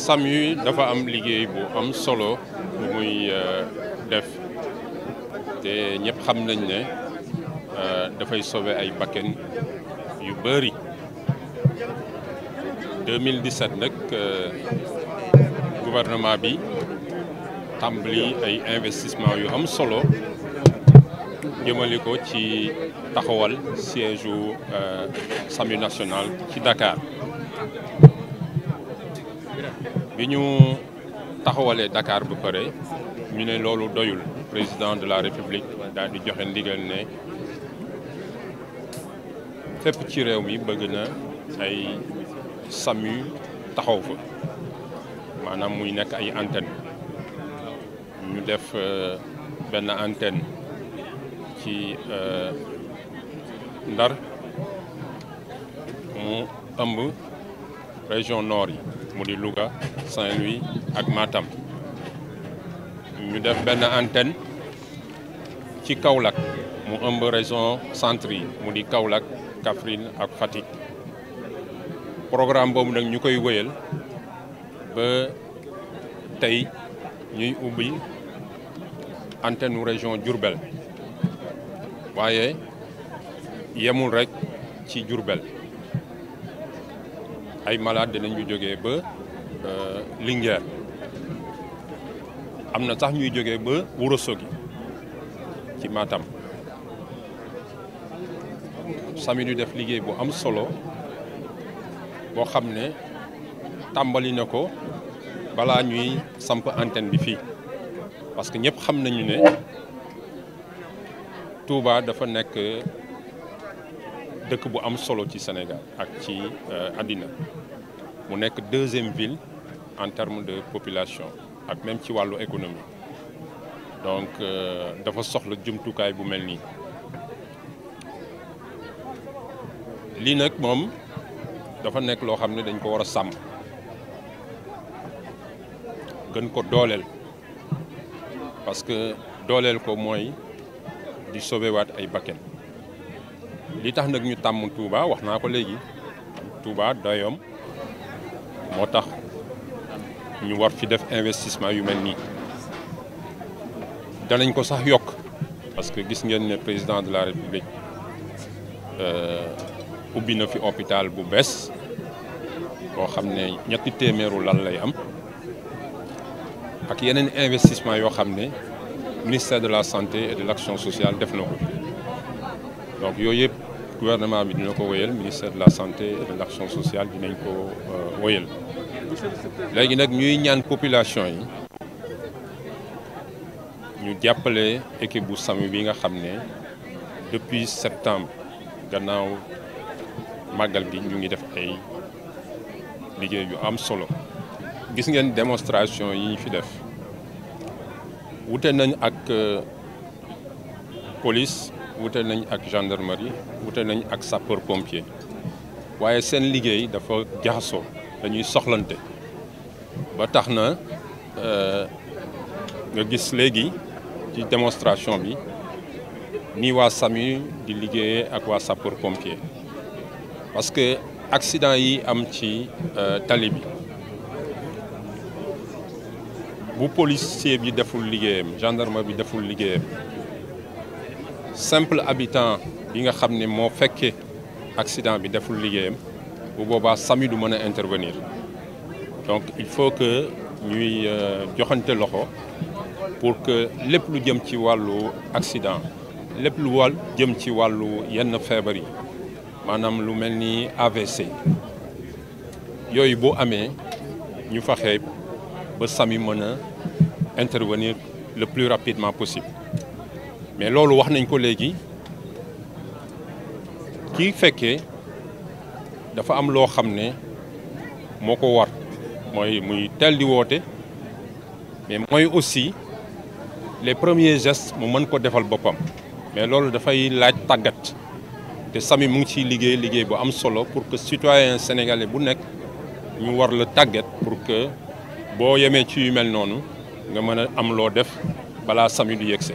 SAMU dafa am liggéey bu am solo bu muy def te ñëpp xam nañ ne dafay sauver ay bakken yu bëri 2017 nag gouvernement bi tàmbali ay investissement yu am solo jëmale ko ci taxawal siège u SAMU national ci Dakar bi ñu taxawalee Dakar ba pare ñu ne loolu doyul président de la République daal di joxe ndigal ne fépp ci réew mi bëgg na ay SAMU taxaw fa maanaam muy nekk ay antenne ñu def benn antenne ci Ndar mu ëmb région nord yi mu di Louga Saint-Louis ak Matam ñu def benn antenne ci Kaolack mu ëmb région centre yi mu di Kaolack Kaffrine ak Fatick programme boobu nag ñu koy wëyal ba tey ñuy ubbi antenne u région Diourbel waaye yemul rek ci Diourbel ay malade dinañu jógee ba Linguère am na sax ñuy jógee ba Ourossogui ci Matam SAMU di def liggéey bu am solo boo xam ne tàmbali na ko balaa ñuy samp antenne bi fii parce que ñëpp xam nañu ne Touba dafa nekk dëkk bu am solo ci Sénégal ak ci àddina mu nekk deuxième ville en termes de population ak même ci wàllu économie donc dafa soxla jumtukaay bu mel nii lii nag moom dafa nekk loo xam ne dañ ko war a sàmm gën ko dooleel parce que dooleel ko mooy di sauver waat ay bakken li tax nag ñu tàmm Touba wax naa ko léegi Touba doyoom moo tax ñu war fi def investissement yu mel nii danañ ko sax yokk parce que gis ngeen ne président de la République ubbi na fi hôpital bu bees boo xam ne ñetti téeméeru lal lay am ak yeneen investissement yoo xam ne ministère de la santé et de l'action sociale def na ko donc yooyu yëpp gouvernement bi dina ko wéyal ministère de la santé et de l'action sociale dinañ ko wéyal léegi nag ñuy ñaan population yi ñu jàppale équipe bu SAMU bi nga xam ne depuis septembre gannaaw màggal gi ñu ngi def ay liggéey yu am solo gis ngeen démonstration yi ñu fi def wute nañ ak police wute nañ ak gendarmerie wute nañ ak sapeur pompier waaye seen liggéey dafa jaxasoo dañuy soxlante ba tax na nga gis léegi ci démonstration bi ni waa SAMU di liggéeyee ak waa sapeur pompier parce que accident yi am ci tali bi bu policier bi deful liggéeyam gendarme bi deful liggéeyam simple habitant bi nga xam ne moo fekkee accident bi deful liggéeyam bu boobaa SAMU du mën a intervenir donc il faut que ñuy joxante loxo pour que lépp lu jëm ci wàllu accident lépp lu jëm ci wàllu yenn feebar yi maanaam lu mel ni AVC yooyu boo amee ñu fexe ba SAMU mën a intervenir le plus rapidement possible mais loolu wax nañ ko léegi kii fekkee dafa am loo xam ne moo ko war mooy muy teel di woote mais mooy aussi les premiers gestes mu mën ko defal boppam mais loolu dafay laaj tàggat te SAMU mu ngi ciy liggéey bu am solo pour que citoyen sénégalais bu nekk ñu war la tàggat pour que boo yemee ci yu mel noonu nga mën a am loo def balaa SAMU di yegse